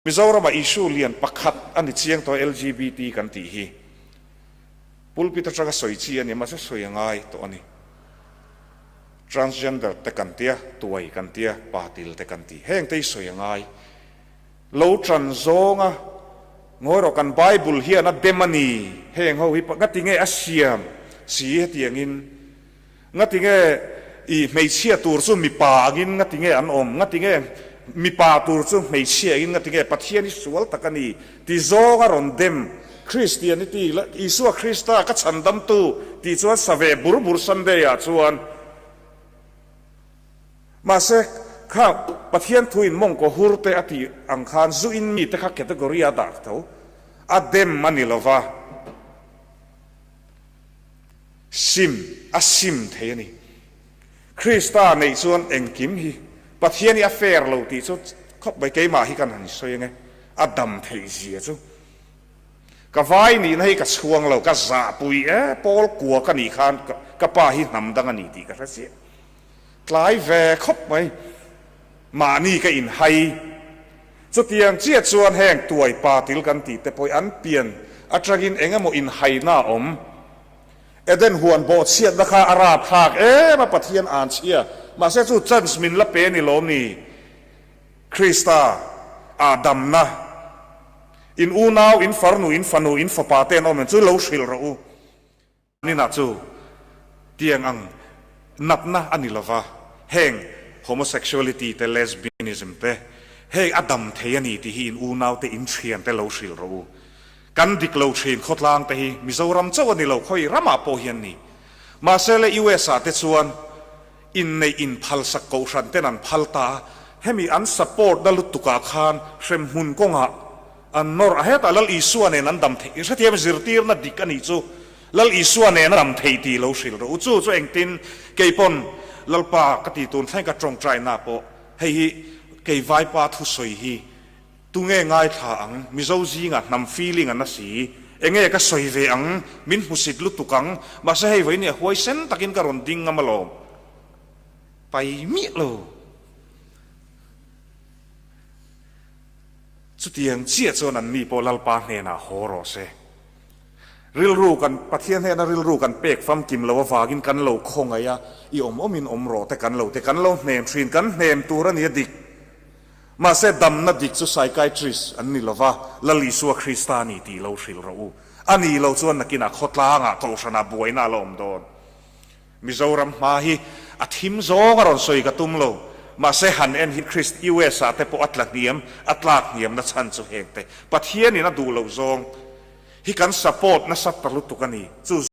Mizorama issue lian pakhat a ni chiang tawh LGBT kan tih hi pulpit atanga sawi chi a ni mahse sawi a ngai tawh a ni. Transgender te kan tia, tuai kan tia, patil te kan ti. Heng te hi sawi a ngai. Lo tran zawnga ngawi rawh kan Bible hian a dem a ni. Heng ho hi ngati nge a siam si hetiangin Ngati nge i hmeichhia tur chu mipa angin ngati nge an awm? Ngati nge mipa tur chu hmeichhia angin ngati nge Pathian hi sual tak a ni? Ti zawng a rawn dem. Christianity, Isua Krista ka chhandamtu tih chuan sa ve bur bur Sunday ah chuan. Mahse, kha Pathian thuin mawngkaw hur te a tih ang khan zu in mite kha category a dah tho. A dem a ni lova. Sim a sim thei a ni. Krista neih chuan engkim hi Pathian hi a fair lo tih chu khawp mai keimah hi kan han sawi ange, a dam theih zia chu. Ka vai nihna hi ka chhuang lo, ka zahpui e, Paul kua ka nih khan ka pa hi hnam dang a ni tih ka hre chiah. Tlai ve khawp mai, mahni ka inhai. Chutiang chiah chuan heng tuai pa til kan tih te pawh hi an pian atangin eng emaw inhaina a awm. Eden huan bawhchhiatna kha a rapthlak em a, Pathian an chhia. Mahse chu chance min la pe ni lawm ni? Krista ah damna in unau, in farnu, in fanu, in fapa te an awm em chu lo hrilh rawh u. Nina chu tiang ang natna a ni lova, heng homosexuality te, lesbianism te, hei a dam thei a ni tih hi in unaute, in thiante lo hrilh rawh u. Kan dik lo thin khawtlang te hi Mizoram chauh a ni lo, khawi ramah pawh hian ni. Mahse le US ah te chuan inneih inphalsak kohhran ten an phal ta a, hemi an support na lutukah khan hremhmun kawngah An nawr a, hetah Lal Isua nen an dam theih, hrethiam zirtirna dik a nih chu Lal Isua nen a dam thei tih lo hrilh rawh u. Chu chu engtin kei pawn Lalpa ka ti tun thleng ka tawngtaina pawh hei hi kei vaipa thusawi hi tunge ngaithla ang, Mizo zingah hnam feeling a na si, enge ka sawi ve ang, min hmusit lutuk ang, mahse hei vawiin hi a huaisen takin ka rawn ding ngam alawm. Pai miah lo. Chutiang chiah chuan anni pawh Lalpa hnenah haw rawh se. Rilru kan, Pathian hnena rilru kan pek famkim lo avangin kan lo khawngaih a, i awm awmin awm rawh te kan lo te kan lo hnem thin, kan hnem tur a ni a dik. Mahse damna dik chu psychiatrist an ni lova, Lal Isua Krista a ni tih lo hrilh rawh u. A ni lo chuan nakinah khawtlangah kohhranah buaina a la awm dawn. Mizoram hma hi a thim zawng a rawn sawi ka tum lo. Mahse han en hi Krist US ah te pawh a tla hniam, a tlak hniam na chhan chu heng te Pathian in a duh loh zawng hi kan support nasat ta lutuk a ni. Chu.